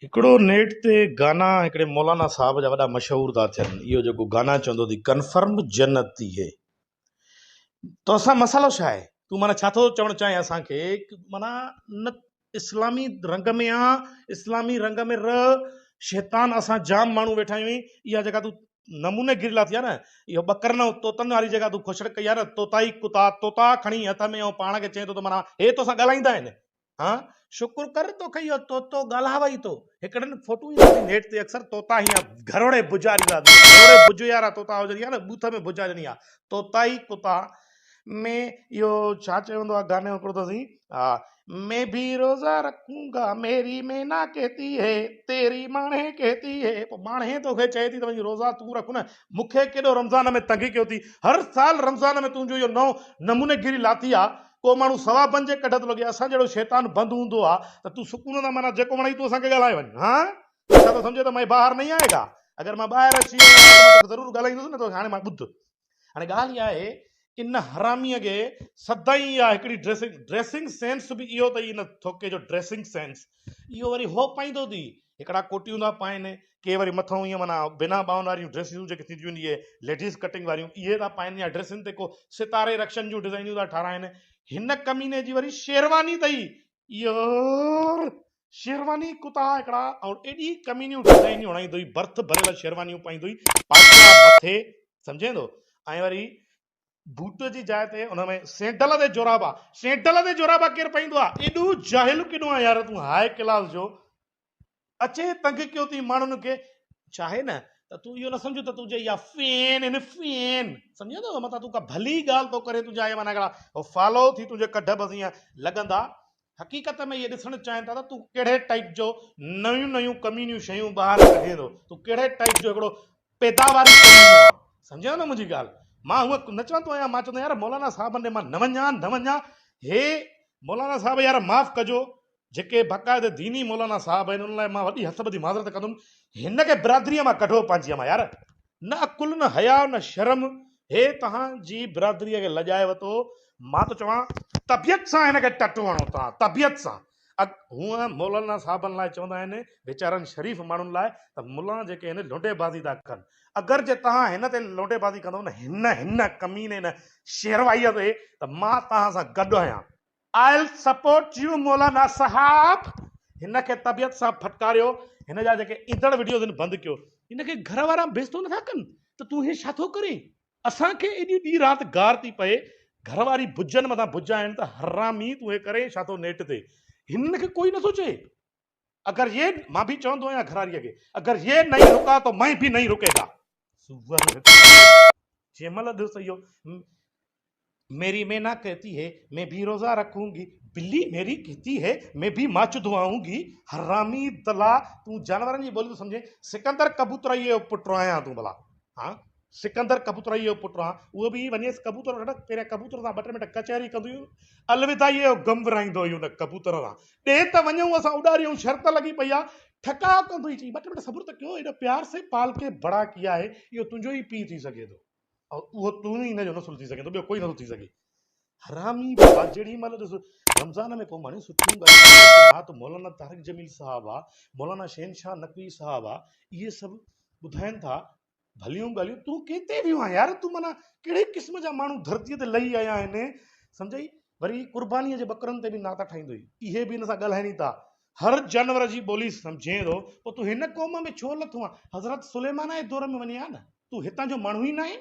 هڪڙو نيٽ تي گانا هڪڙي مولانا صاحب جا وڏا مشهور ٿا ٿين اهو جيڪو گانا چوندو ٿي ڪنفرم جنتي هي توسان مسئلو ڇا آهي تون معنيٰ ڇا ٿو چوڻ چاهين اسان کي معنيٰ نه اسلامي رنگ ۾ آ اسلامي رنگ ۾ رھ شيطان اسان جام ماڻهو ويٺا آهيون اها جيڪا تون نموني گري لاٿي آ نه اهو ٻڪرن ۽ طوطن واري جيڪا تون کوشڙ ڪئي آ نه طوطائي ڪتا طوطا کڻي هٿ ۾ ۽ پاڻ کي چئين ٿو ته معنيٰ هي توسان ڳالهائيندا آهن ها شڪر ڪر توکي اهو طوطو ڳالهاوئي ٿو. هڪڙن فوٽو ايندا اٿئي نيٽ تي اڪثر طوطا هيئن گهروڙي بجاريندا اٿئي. گهروڙي بج يارا طوطا هجن يا نه ٻوٿ ۾ بجارين يا طوطائي ڪتا ۾ اهو ڇا چوندو آهي گاني هڪڙو اٿس ها مين ڀي روزا رکون گا ميري مينا ڪهتي هي تيري ماڻهي ڪهتي هي پوء ماڻهي توکي چئي ٿي ته وڃي روزا تون رک نه مونکي ڪيڏو رمضان ۾ تنگ ڪيو ٿي هر سال رمضان ۾ تنهنجو اهو نئون نموني گيري لاٿي آ ڪو ماڻهو سوا بن جي ڪڍ ٿو لڳي، اسان جهڙو شيطان بند هوندو آ ته تون سڪون سان معنيٰ جيڪو وڻئي تون اسان کي ڳالهائي وڃ. ها؟ ڇا ٿو سمجهين ته مين باهر نهين آئي گا؟ اگر مان ٻاهر اچي ويو آهيان ته مان توکي ضرور ڳالهائيندس نه توکي هاڻي مان ٻڌ. هاڻي ڳالهه اها آهي ان حراميء کي سدائين اها هڪڙي ڊريسنگ ڊريسنگ سينس به اهو اٿئي ان ٿوڪي جو ڊريسنگ سينس اهو وري هو پائيندو اٿئي هڪڙا ڪوٽيون ٿا پائين ڪي وري مٿئون ائين معنيٰ بنا ٻانهن واريون ڊريسيون جيڪي ٿينديون آهن اهي ليڊيز ڪٽنگ واريون اهي ٿا پائين يا ڊريسن تي ڪو ستاري رقشن جون ڊزائنيون ٿا ٺاراهن هن ڪميني جي وري شيرواني اٿئي يار شيرواني ڪتا هڪڙا ۽ ايڏي ڪمينيون ڊزائنيون هڻائيندو ئي برٿ ڀريل شيروانيون پائيندو ئي پاچا مٿي سمجهين ٿو ۽ وري بوٽ جي جاء تي ان ۾ سينڊل تي جورابا سينڊل تي جورابا ڪير پائيندو آ ايڏو جاهل ڪيڏو آ يار تون هاء ڪلاس جو اچي تنگ ڪيو اٿئي ماڻهن کي چاهي نه ته تون اهو نه سمجهه ته تنهنجي اها فين آهن فين سمجهين ٿو متان تون ڪا ڀلي ڳالهه ٿو ڪرين تنهنجا اهي معنيٰ هڪڙا فالو ٿي تنهنجي ڪڍ بس ائين لڳندا حقيقت ۾ اهي ڏسڻ چاهين ٿا ته تون ڪهڙي ٽائيپ جو نيون نيون ڪمينيون شيون ٻاهر ڪڍين ٿو تون ڪهڙي ٽائيپ جو هڪڙو پيداواري ڪمينو آهين سمجهيو نه منهنجي ڳالهه مان هونء نه چوندو آهيان مان چوندو آهيان يار مولانا صاحبن ڏي مان نه وڃان نه وڃان هي مولانا صاحب يار معاف ڪجو جيڪي باقاعده ديني مولانا صاحب آهن انهن لاء مان وڏي هٿ ٻڌي معذرت ڪندم هن کي برادريء مان ڪڍو پنهنجيء مان يار نه عقل نه حياء نه شرم هي توهان جي برادريء کي لڄائي وتو مان ٿو چوان طبيعت سان هن کي ٽٽو هڻو توهان طبيعت سان هونء مولانا صاحبن لاء چوندا آهن ويچارن شريف ماڻهن لاء ته ملان جيڪي آهن لونڊي بازي ٿا ڪن اگر جي توهان هن تي لونڊي بازي ڪندو نه هن هن ڪميني هن شيروائيء تي ته مان توهان سان گڏ آهيان آئل سپورٽ يو مولانا صاحب هن کي طبيعت سان ڦٽڪاريو هن جا جيڪي ايندڙ وڊيوز آهن بند ڪيو هن کي گهر وارا بيستو نٿا ڪن ته تون هي ڇا ٿو ڪرين اسان کي ايڏي ڏينهن رات گار ٿي پئي گهر واري بجن مٿان بج آهن ته حرامي تون هي ڪرين ڇا ٿو نيٽ تي هنن کي ڪوئي نٿو چئي اگر يي مان به چوندو آهيان گهر واري کي اگر يي نهين رڪا تو مين به نهين رڪي گا سوئر جنهن مهل ڏس اهو ميري مينا ڪهتي هي مين ڀي روزا رکون گي بلي ميري ڪهتي هي مين ڀي ماچ ڌوائون گي حرامي دلا تون جانورن جي ٻولي ٿو سمجهين سڪندر ڪبوترائي جو پٽ آهيان تون ڀلا ها سڪندر ڪبوترائي جو پٽ آهان اهو به وڃيس ڪبوتر وٽ پهريان ڪبوتر سان ٻه ٽي منٽ ڪچهري ڪندو هيو الوداعي جو غم ورهائيندو هيو ان ڪبوتر سان ڏي ته وڃون اسان اڏاريون شرط لڳي پئي آ ٺڪاء ڪندو هئي چئي ٻه ٽي منٽ صبر ته ڪيو ايڏو پيار سي پال ڪي بڙا ڪيا هي اهو تنهنجو ئي پيء ٿي سگهي ٿو ۽ اهو تون ئي هن جو نسل ٿي سگهين ٿو ٻيو ڪوئي نٿو ٿي سگهي. حرامي بابا جهڙي مهل ڏس رمضان ۾ ڪو ماڻهو سٺيون ڳالهيون ڪري ٿو ته مولانا طارق جميل صاحب آ مولانا شهنشاهه نقوي صاحب آ اهي سڀ ٻڌائين ٿا ڀليون ڳالهيون تون ڪيتي ويو آهين يار تون معنيٰ ڪهڙي قسم جا ماڻهو ڌرتيء تي لهي آيا آهن سمجهئي وري قربانيء جي ٻڪرن تي به ناتا ٺاهيندو هئي اهي به هن سان ڳالهائين ئي ٿا هر جانور جي ٻولي سمجهين ٿو پوء تون هن قوم ۾ ڇو لٿو آهين حضرت سليمان جي دور ۾ وڃين ها نه تون هتان جو ماڻهو ئي ناهين؟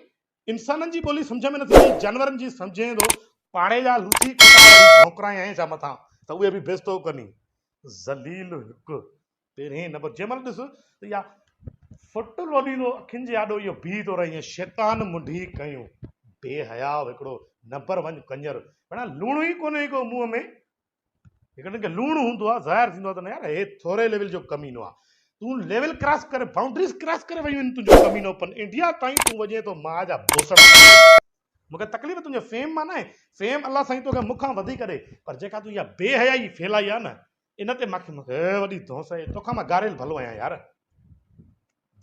انسانن جي ٻولي سمجهه ۾ نٿي اچي، جانورن جي سمجهين ٿو. پاڙي جا لوسي ڪتا وري ڀونڪرايائين ڇا مٿان ته اهي به بيستو ڪني. ذليل هڪ پهرين نمبر جنهن مهل ڏس ته اها ڦٽ لوڏيندو اکين جي آڏو اهو بيهي ٿو رهي ائين شيطان منڍي ڪيون بي حياء هڪڙو نمبر ون ڪڃر ڀيڻا لوڻ ئي ڪونهي ڪو منهن ۾. هڪڙن کي لوڻ هوندو آهي ظاهر ٿيندو آهي ته نه يار هي ٿوري ليول جو ڪمينو آهي تون ليول ڪراس ڪري بائونڊريز ڪراس ڪري ويون آهن تنهنجو ڪمينو پن انڊيا تائين تون وڃين ٿو ماء جا بوسڙا مونکي تڪليف تنهنجي فيم مان ناهي فيم الله سائين توکي مون کان وڌيڪ ڏي پر جيڪا تون اها بي حيائي ڦهلائي آهي نه ان تي مونکي مونکي وڏي ڌونس آهي توکان مان گاريل ڀلو آهيان يار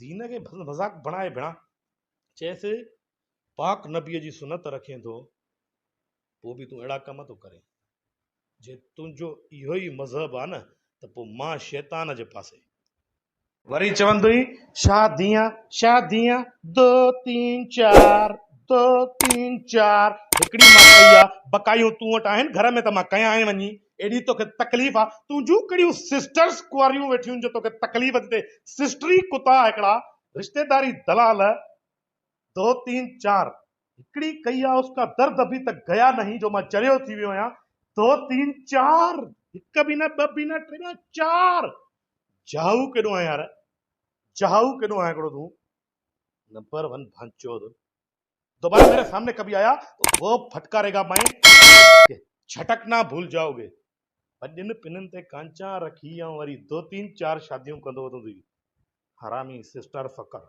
دين کي مذاق بڻائي ڀيڻا چيس پاڪ نبي جي سنت رکين ٿو پوء به تون اهڙا ڪم ٿو ڪرين. جي تنهنجو اهو ئي مذهب آ نه ته پوء مان شيطان جي پاسي. وري چوندو هئي شاديان شاديان دو تين چار دو تين چار هڪڙي مان ڪئي آ بقايون تون وٽ آهن گهر ۾ ته مان ڪيان آهن وڃي ايڏي توکي تڪليف آ تنهنجون ڪهڙيون سسٽرس ڪنواريون ويٺيون جو توکي تڪليف ٿي ٿئي سسٽري ڪتا هڪڙا رشتيداري دلال دو تين چار هڪڙي ڪئي آ اس ڪا درد ابي تڪ گيا نهين جو مان چريو ٿي ويو آهيان دو تين چار هڪ به نه ٻه به نه ٽي به نه چار جهائو ڪيڏو آهين يار جهائو ڪيڏو آهين هڪڙو تون نمبر ون ڀانچود دوباره ميري سامني ڪبي آيا تو وہ ڦٽڪاري گا مائين جھٽڪنا ڀول جاؤ گي وڏين پنن تي ڪانچا رکي ۽ وري دو تين چار شاديون ڪندو وتندو حرامي سسٽر فڪر.